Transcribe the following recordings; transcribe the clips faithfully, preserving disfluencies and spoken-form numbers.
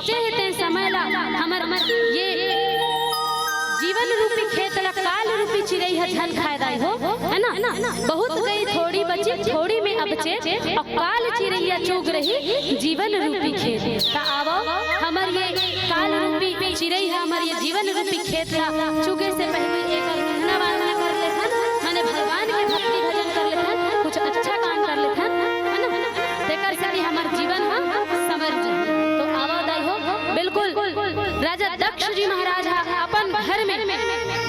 बाँचे हे तेन समय ला हमर ये जीवन रूपी खेत ला काल रूपी चिरई ह झन खाए दाई हो, है ना? बहुत कही थोड़ी बची, थोड़ी में अबचे, अउ काल चिरई ह चुग रही जीवन रूपी खेत। त आवव, हमर ये काल रूपी चिरई ह हमर ये जीवन रूपी खेत ला चुगे से पहले एकर वंदना वंदना कर लेथन, माने भगवान के भक्ति भजन कर लेथन, कुछ अच्छा काम कर लेथन, है ना? तेकर सेती हमर जीवन ह संवर जाही। तो आवव दाई हो, बिल्कुल राजा दक्ष जी महाराज ह अपन घर में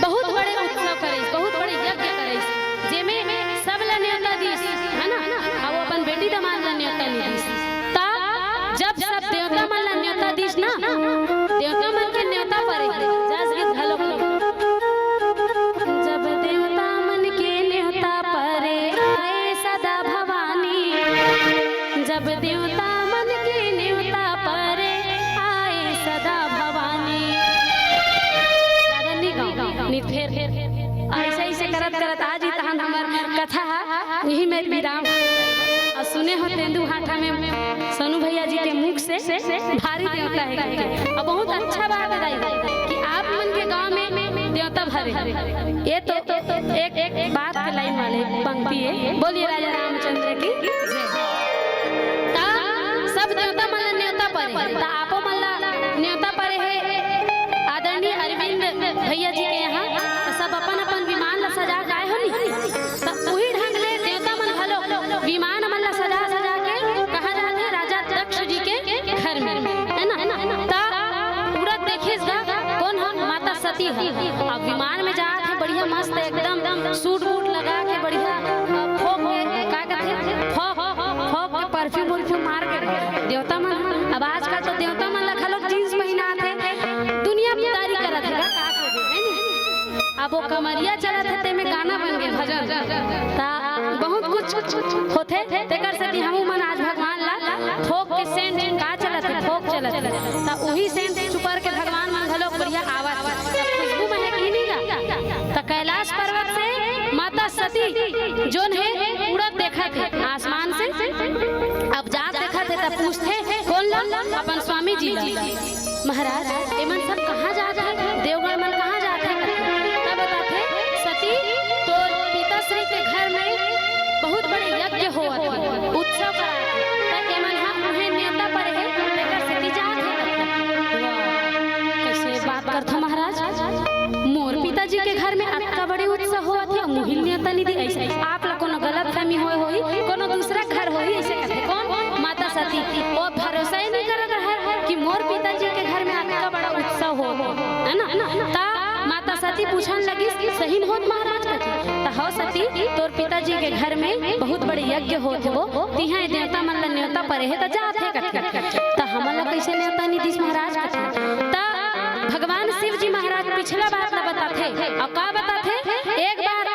बहुत बड़े उत्सव करिस, बहुत बड़े यज्ञ करिस, जेमे सब ला नेवता दिस, है ना? अउ अपन बेटी दमाद ला नेवता नइ दिस। त जब सब देवता मन ला नेवता दिस ना, देवता मन के नेवता परे, जस गीत घलोक। जब देवता मन के नेवता परे, आए सदा भवानी। जब देवता मन के नेवता परे, आए सदा भवानी। ज्यादा नहीं गाऊं, नहीं, फेर, फेर। ऐसे, ऐसे करत, करत आज ही तहन हमर कथा ह, यही में विराम। अउ सुने हो तेंदू हाथा में सोनू भैया जी के मुख से भारी देवता हे कहिके। अउ बहुत अच्छा बात हे दाई कि आप मन के गांव में देवता भरे। ये तो एक, एक बात के लाइन वाले पंक्ति हे। बोलिए राजा रामचंद्र की जय। ता सब देवता मन ला नेवता परे, ता आपो मन ला नेवता परे हे आदरणीय अरविंद भैया जी के यहाँ। सब अपन अपन विमान ला सजा के आए हो नी, त उही ढंग ले देवता मन घलो विमान मन ला सजा सजा के कहाँ जात हे? राजा दक्ष जी के घर में, है ना? त उड़त देखिस गा कोन ह? माता सती ह। अब विमान में जात हे बढ़िया मस्त एकदम सूट बूट लगा के बढ़िया, अ, फोक के, का कहते? फोक, फोक के परफ्यूम उरफ्यूम मार के देवता मन। अब आजकल तो देवता मन ला घलोक जींस पहिनात हे, दुनियादारी करत हे गा, का करबे, है नी? अब वो कमरिया चलत हे, तेमे गाना बन गे भजन, ता बहुत कुछ होथे। तेकर सेती हमू मन आज भगवान ला फोक के सेंट का चलत हे, फोक चलत हे, ता उही सेंट चुपर के भगवान मन घलोक बढ़िया आवत हे। खुशबू महक ही नहीं गा। त कैलाश पर्वत से माता सती जोन हे उड़त देखत हे आसमान से। अब जात देखत हे त पूछथे कोन ला? अपन स्वामी जी ला। महाराज, एमन सब कहाँ जात हे? देवगण मन कहाँ जात हे? तब बताथे सती, तोर पिताश्री के घर में बहुत बड़े यज्ञ होवत हे, उत्सव करात हे, त एमन ह उहें नेवता परे हे, तेकर सेती जात हे। वाह, कैसे बात करथो महाराज? मोर पिताजी के घर में अतका बड़े उत्सव होवत हे, मुहिल नेवता नइ दी। ऐसे आप ला कोनो गलत फहमी होए होही, कोनो दूसरा घर होही, ऐसे कथे। कोन? माता सती। वो भरोसा ही नहीं करत रहे कि मोर पिताजी के घर में अतका बड़ा उत्सव हो, है ना? ता माता सती पूछन लगिस, "सही में होत महाराज?" कथे, "त हो सती, तोर पिताजी के घर में बहुत बड़े यज्ञ होत हे, वो तिहां देवता मन ला नेवता परे हे, त जात हे," कथे। "त हमन ला कैसे नेवता नइ दिस महाराज?" कथे। त भगवान शिव जी महाराज पिछला बात ला बताथे, अउ का बताथे? एक बार,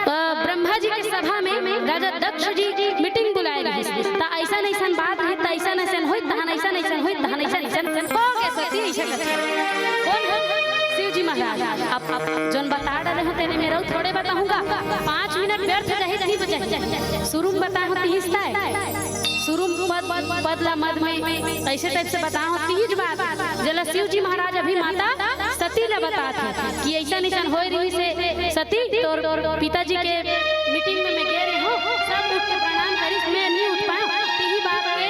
अ, ब्रह्मा जी के सभा में राजा दक्ष जी मीटिंग बुलाए रहिस, त ऐसन ऐसन बात हे, त ऐसन ऐसन होई, तहन ऐसन ऐसन होई, तहन ऐसन ऐसन हो गे सती, ऐसे करके। कोन हो? शिव जी महाराज। अब, अब जोन बता डारे हो तेने मेरा थोड़े बताहूँ गा, पाँच मिनट व्यर्थ जाही, नहीं बचाही। शुरू में बताहूँ तिहिस ताय, शुरू में पद, पद ला मद में ऐसे टाइप से बताहूँ तिहिस बात, जेला शिव जी महाराज अभी माता सती ला बतात हे कि ऐसन ऐसन होए रहिस हे सती, तोर पिताजी के मीटिंग में मैं गे रहे हूँ, सब उठ के प्रणाम करिस, मैं नहीं उठ पाया, तिही बात के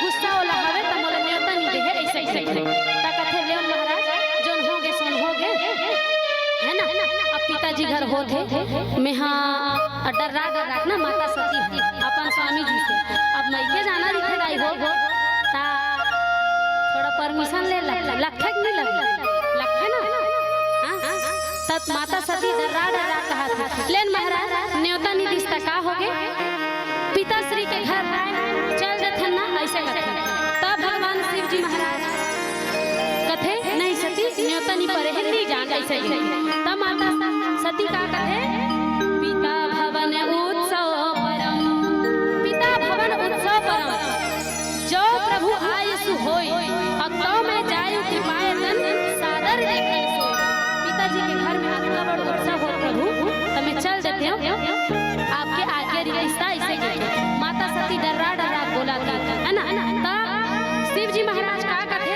गुस्सा ओला हवे, त मोला नेवता नहीं दे हे, ऐसे, ऐसे। त कथे, "लेव महाराज, जोन हो गे, सोन हो गे, है ना? अब पिताजी घर होत हे, मैं हा डर्रा, डर्रा ना माता सती अपन स्वामी जी से, अब मइके जाना रहिथे दाई हो, ता थोड़ा परमिशन ले लगथे, लगथे कि नहीं लगथे? लगथे ना?" हाँ? तब माता सती डर्रा, डर्रा कहत हे, "लेन महाराज, नेवता नहीं दिस त का हो गे? पिताश्री के घर चल देथन ना," ऐसे कथे। तब भगवान शिव जी महाराज कथे, "नहीं सती, नेवता नहीं परे हे, नहीं जान," ऐसे कथे। तब माता सती का कथे, "पिता भवन उत्सव परम, पिता भवन उत्सव परम, जो प्रभु आयसु होय, अउ तव मैं जायु कृपाए तन सादर देखन सोय।" पिताजी के घर में अतका बड़ उत्सव हो प्रभु, त मैं चल देते हूँ, आपके आज्ञा रिहिस ता, ऐसे कहिके माता सती डर्रा डर्रा बोलत हे, है ना? त शिव जी महाराज का कथे,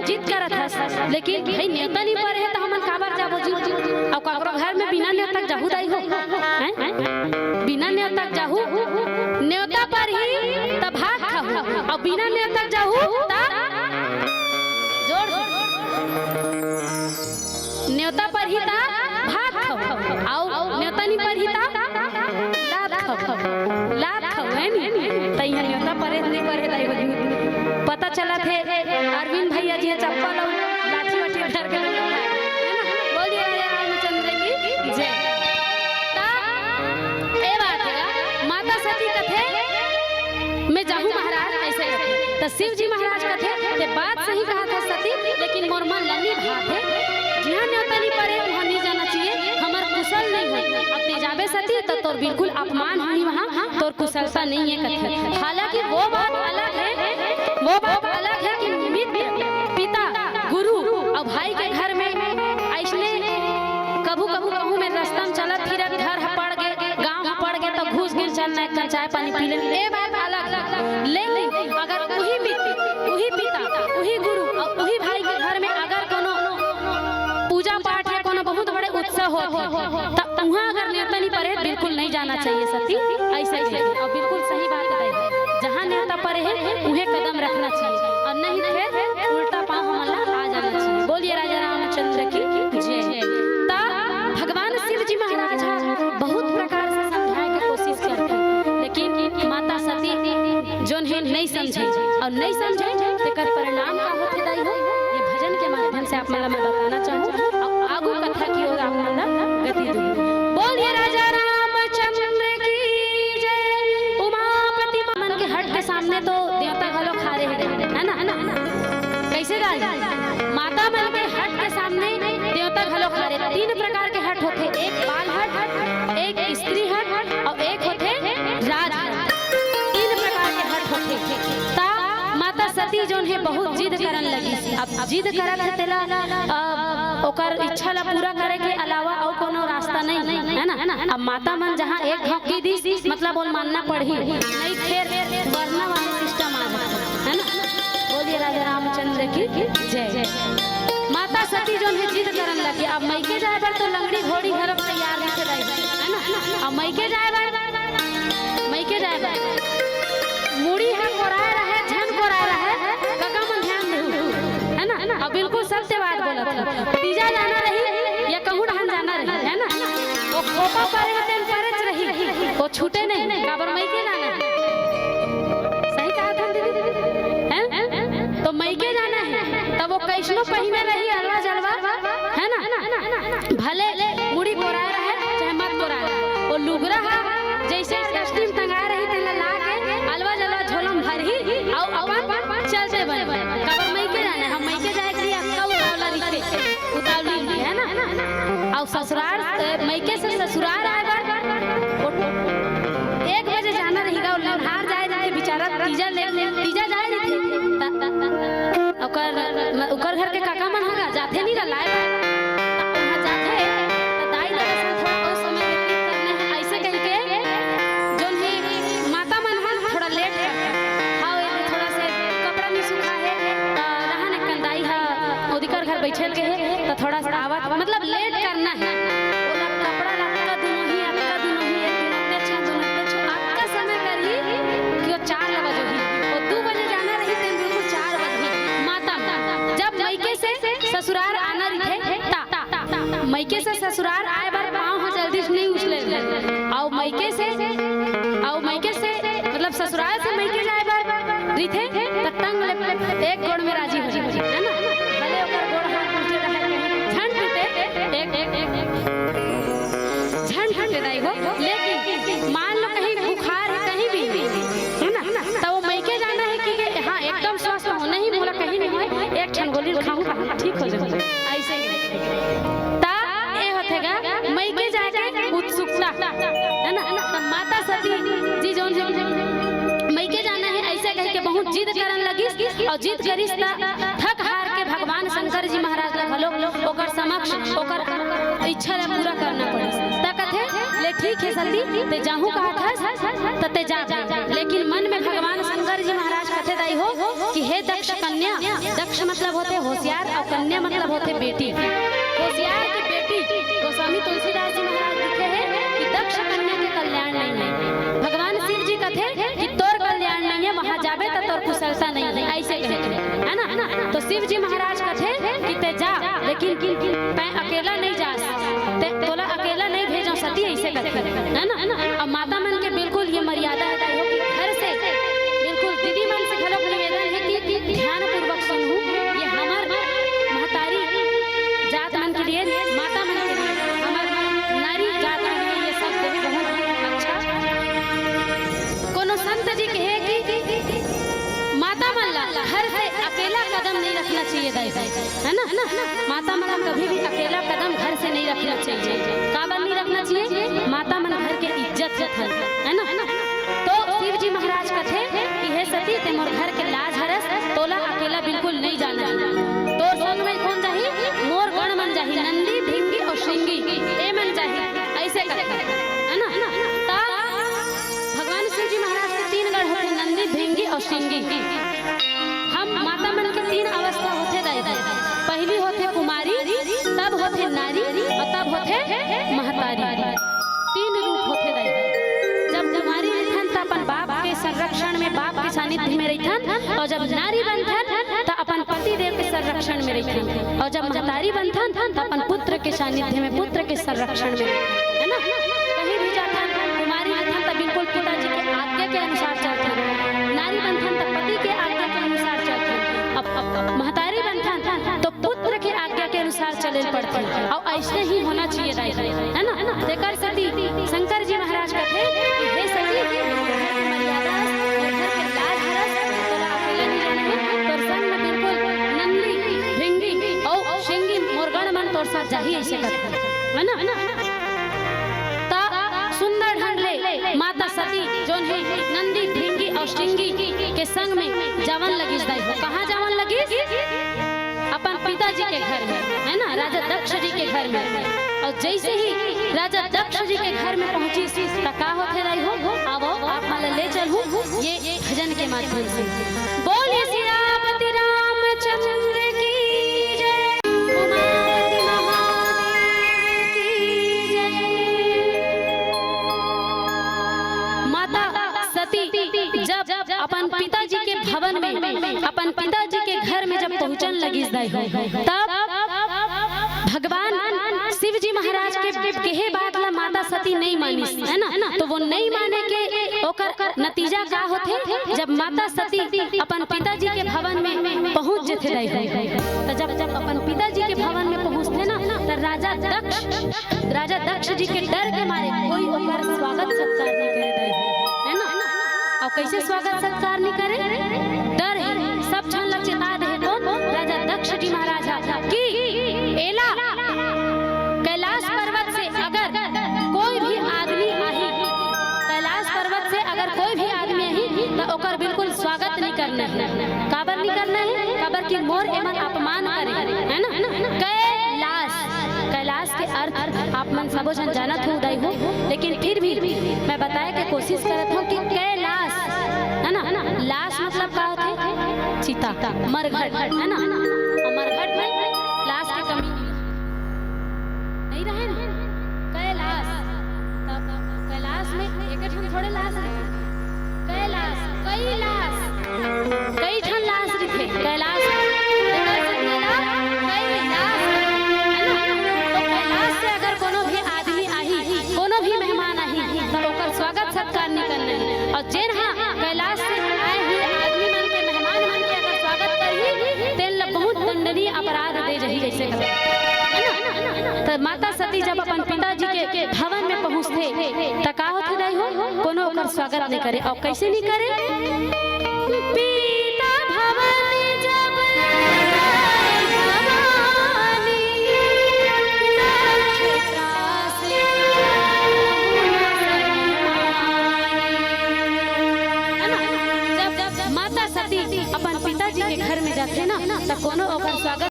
जिद करत हस, लेकिन भाई नेवता नहीं परे हे त हमन काबर जाबो जी? अउ काकरो घर में बिना नेवता के जाहू दाई हो? हैं? बिना नेवता के जाहू? नेवता परही त भात खाहू, अउ बिना नेवता के जाहू त जोर से। नेवता परही त भात खाहू, अउ नेवता नहीं परही त लात खाहू, लात खाहू, है नी? त इहाँ नेवता परे नहीं परे दाई हो जी। पता चलत हे अरविंद भैया जी ह चप्पल अउ लाठी वाठी धर के लगे हे, है ना? बोलिए राजा रामचंद्र की जय। त ए बात हे, माता सती कथे, "मैं जाहूँ महाराज," ऐसे कथे। त शिव जी महाराज कथे, "ते बात सही कहत हस सती, लेकिन मोर मन ल नी भात हे। जिहाँ नेवता नी परे, उहाँ नी जाना चाहिए। हमर कुशल नहीं हो। अब ते जाबे सती, त तोर बिल्कुल अपमान होही वहाँ, तोर कुशलता नहीं है," कथे। हालांकि वो बात अलग है, वो बात अलग है कि मित्र, पिता, गुरु अउ भाई के घर में अइसने कभू-कभू कहूँ में रस्ता में चलत फिरत घर ह पड़ गे, गाँव ह पड़ गे, त घुस गिन चल ना, एक कन चाय पानी पी ले, ए बात अलग है। लेकिन अगर उही मित्र, उही पिता, उही गुरु अउ उही भाई के घर में अगर कोनो पूजा पाठ या कोनो बहुत बड़े उत्सव होत हे, त उहाँ अगर नेवता नहीं परे, बिल्कुल नहीं जाना चाहिए सती, ऐसे ही। अउ बिल्कुल सही बात हे, जहाँ नेवता परे हे, उहें कदम रखना चाहिए, अउ नहीं फिर उल्टा पाँव हमन ला आ जाना चाहिए। बोलिए राजा रामचंद्र की जय। त भगवान शिव जी महाराज ह बहुत प्रकार से समझाए के कोशिश करथे, लेकिन माता सती जोन हे नहीं समझे, अउ नहीं समझे तेकर परिणाम का होथे दाई हो, ये भजन के माध्यम से आप मन ला मैं बताना चाहूँ। अउ आगू कथा की ओर आप मन ला गति दूँ। बोलिए राजा रामचंद्र की जय। उमापति मन के हट के सामने तो देवता घलो खड़े हे, है ना? कैसे दाई? माता मन के हट के सामने देवता घलो खड़े। तीन प्रकार के हट होथे, एक बाल हट, एक स्त्री हट अउ एक होथे राज हट। तीन प्रकार के हट होथे। त माता सती जोन हे बहुत जिद करन लगिस। अब जिद करत हे तेला, अ, ओकर इच्छा ला पूरा करे के अलावा अउ कोनो रास्ता नहीं, है ना? अब माता मन जहाँ एक घौंकी दिस, मतलब ओला मानना पड़ही, नहीं फिर वरना वाला सिस्टम आ जाथे, है ना? बोलिए राजा रामचंद्र की जय। माता सती जोन हे जिद करन लगे, अब मइके जाए बर तो लंगड़ी घोड़ी घलो तैयार रहिथे दाई, है ना? अब मइके जाए बर, मइके जाए बर मुड़ी ह कोराए रहे, झन कोराए रहे, कका मन ध्यान देहू, है ना? अब बिल्कुल सत्य बात बोलत हे। तीजा जाना रही या कहूँ डहन जाना रही, है ना? वो खोपा परे हे तेन परेच रही, वो छूटे नहीं, काबर मइके जाना हे। सही कहा था दीदी, हैं? तो मइके जाना हे, तब वो कैसनो पहिने रही अलवा जलवा, है ना? भले मुड़ी कोराए रहे चाहे मत कोराए रहे, वो लुगरा ह जैसे रस्ती में टंगाए रही, तेला ला के अलवा जलवा झोला में भरही अउ अपन चलते बने। काबर मइके जाना हे, हम मइके जाए के लिए अतका उतावला रहिथे, उतावली रहिथे, है ना? अउ ससुराल, ए, मइके से ससुराल आए बर वो एक बजे जाना रही गा, वो लंगहार जाए रहिथे बेचारा, तीजा ले, तीजा जाए रहिथे। त, त, त, ओकर, ओकर घर के काका मन ह गा जाथे नहीं गा लाए बर। त उहाँ जाथे, त दाई ददा संग थोड़ा बहुत समय व्यतीत करना हे, ऐसे कहिके जोन हे माता मन ह थोड़ा लेट करथे। हाँ, ये थोड़ा से कपड़ा नहीं सूखा हे, त रहन एक कन दाई ह ओदिकर घर बैठल के हे, त थोड़ा सा आवत, मतलब लेट करना हे। ओला कपड़ा लत्ता दुनों ही, अतका दुनों ही, एक दिन अतने अच्छा, दुनों अतने अच्छा, अतका समय करही कि वो चार ला बजोही। वो दू बजे जाना रही, तेन बिल्कुल चार बजही। माता मन, जब मइके से ससुरार आना रहिथे, ता, मइके से ससुरार आए बर पाँव ह जल्दी से नहीं उछले। अउ मइके से, अउ मइके से, मतलब ससुराल से मइके जाए बर रहिथे, त टंग ले एक गोड़ में राजी हो जाथे, है ना? भले ओकर गोड़ हाथ टूटे रहे, झन टूटे, एक, एक, एक, झन टूटे दाई हो। लेकिन मान लो कहीं बुखार हे, कहीं भी, है ना? त वो मइके जाना हे कि, कि हाँ, एकदम स्वस्थ हो, नहीं मोला कहीं नहीं होय, एक ठन गोली खाहूँ, ठीक हो जाहूँ, ऐसे ही। त ए होथे गा मइके जाए के उत्सुकता, है ना? त माता सती जी जोन हे मइके जाना हे, ऐसे कहिके बहुत जिद करन लगिस, अउ जिद करिस त थक हार के भगवान शंकर जी महाराज ला घलो ओकर समक्ष ओकर इच्छा ला पूरा करना पड़िस। त कथे, "ले ठीक हे सती, ते जाहूँ कहत हस, त ते जा।" लेकिन मन में भगवान शंकर जी महाराज कथे दाई हो कि हे दक्ष कन्या, दक्ष मतलब होथे होशियार अउ कन्या मतलब होथे बेटी। होशियार के बेटी गोस्वामी तुलसीदास जी महाराज लिखे हे कि दक्ष कन्या के कल्याण नहीं हे। भगवान शिव जी कथे कि तोर कल्याण नहीं हे, वहां जाबे त तोर कुशलता नहीं हे, ऐसे कहे थे, है ना? तो शिव जी महाराज कथे कि ते जा, लेकिन तै अकेला नहीं जास, ते तोला अकेला नहीं भेजो सती, ऐसे कथे, है ना? अब माता मन के बिल्कुल ये मर्यादा हे दाई हो कि घर से बिल्कुल दीदी मन से घलोक निवेदन हे कि ध्यान पूर्वक सुनहू। ये हमर महतारी जात मन के लिए, माता मन के लिए, हमर नारी जात के लिए ये शब्द हे बहुत अच्छा। कोनो संत जी कहे कि माता मन ला घर से अकेला कदम नहीं रखना चाहिए दाई, है ना? माता मन ला कभी भी अकेला कदम घर से नहीं रखना चाहिए। काबर नहीं रखना चाहिए? माता मन घर के इज्जत रखन, है ना? तो शिव जी महाराज कथे कि हे सती, ते मोर घर के लाज हरस, तोला अकेला बिल्कुल नहीं जाना हे। तोर संग में कौन जाही? मोर गण मन जाही, नंदी, भृंगी अउ श्रृंगी, ए मन जाही, ऐसे कथे, है ना? ता भगवान शिव जी महाराज के तीन गण होथे, नंदी, भृंगी अउ श्रृंगी। हम माता मन के तीन अवस्था होथे दाई। पहली होथे कुमारी, तब होथे नारी अउ तब होथे महतारी। तीन रूप होथे दाई। जब कुमारी रहिथन त अपन बाप के संरक्षण में, बाप के सानिध्य में रहिथन, अउ जब नारी बनथन त अपन पति देव के संरक्षण में रहिथन, अउ जब महतारी बनथन त अपन पुत्र के सानिध्य में, पुत्र के संरक्षण में रहिथन, है ना? कहीं भी जाथन, कुमारी रहिथन त बिल्कुल पिताजी के आज्ञा के अनुसार चलथन, नारी बनथन त पति के आज्ञा के अनुसार चलथन, अब, अब, अब महतारी बनथन त पुत्र के आज्ञा के अनुसार चले ल पड़थे। अउ ऐसे ही होना चाहिए दाई, है ना? तेकर सेती शंकर जी महाराज कथे कि हे सती, घर के मर्यादा हरस, घर के लाज हरस, तोला अकेला नहीं जाना हे, तोर संग में बिल्कुल नंदी, भृंगी अउ श्रृंगी मोर गण मन तोर साथ जाही, ऐसे कथे, है ना? त सुंदर ढंग ले माता सती जोन हे नंदी, भृंगी अउ श्रृंगी के संग में जावन लगिस दाई हो। कहाँ जावन लगिस? अपन पिताजी के घर में, है ना, राजा दक्ष जी के घर में। अउ जैसे ही राजा दक्ष जी के घर में पहुंचिस त का होथे दाई हो? आवो, आप मन ला ले चलहूं ये भजन के माध्यम से। बोलिए सियापति रामचंद्र की जय, उमापति महादेव की जय। माता सती जब अपन पिताजी के भवन में, अपन पिताजी के घर में जब पहुंचन लगिस दाई हो, तब भगवान शिव जी महाराज के कहे बात ला माता सती नहीं मानिस, है ना? तो वो नहीं माने के ओकर नतीजा का होथे? जब माता सती अपन पिताजी के भवन में पहुंच जथे दाई हो, त जब, जब अपन पिताजी के भवन में पहुंचथे ना, त राजा दक्ष, राजा दक्ष जी के डर के मारे कोई ओकर स्वागत सत्कार नहीं करे दाई हो, है ना? अउ कैसे स्वागत सत्कार नहीं करे? डर हे, सब झन ला चेता दे हे कोन? राजा दक्ष जी महाराज हा कि एला कैलाश पर्वत से अगर कोई भी आदमी आही, कैलाश पर्वत से अगर कोई भी आदमी आही, त ओकर बिल्कुल स्वागत नहीं करना हे। काबर नहीं करना हे? काबर कि मोर एमन अपमान करे, है ना? कैलाश, कैलाश के अर्थ आप मन सबो झन जानत हो दाई हो, लेकिन फिर भी मैं बताए के कोशिश करत हूँ कि कैलाश, है ना? लाश मतलब का होथे? चिता, मरघट, है ना? अउ मरघट में लाश के कमी नहीं रहे ना? कैलाश, त कैलाश में एक ठन थोड़े लाश रहिथे। कैलाश, कई लाश, कई ठन लाश रहिथे कैलाश में। तेकर सेती एला कैलाश, है ना? तो कैलाश से अगर कोनो भी आदमी आही, कोनो भी मेहमान आही, त ओकर स्वागत सत्कार नहीं करना हे। अउ जेन हा कैलाश से आए हुए आदमी मन के, मेहमान मन के अगर स्वागत करही, तेन ला बहुत दंडनीय अपराध दे जही, जैसे कहते हैं, है ना? त माता सती जब अपन पिताजी के भवन में पहुंचथे, त का होथे दाई हो? कोनो ओकर स्वागत नहीं करे। अउ कैसे नहीं करे? पिता भवन जब जाय भवानी, दक्ष त्रास है ना? जब, जब माता सती अपन पिताजी के घर में जाथे ना, त कोनो ओकर स्वागत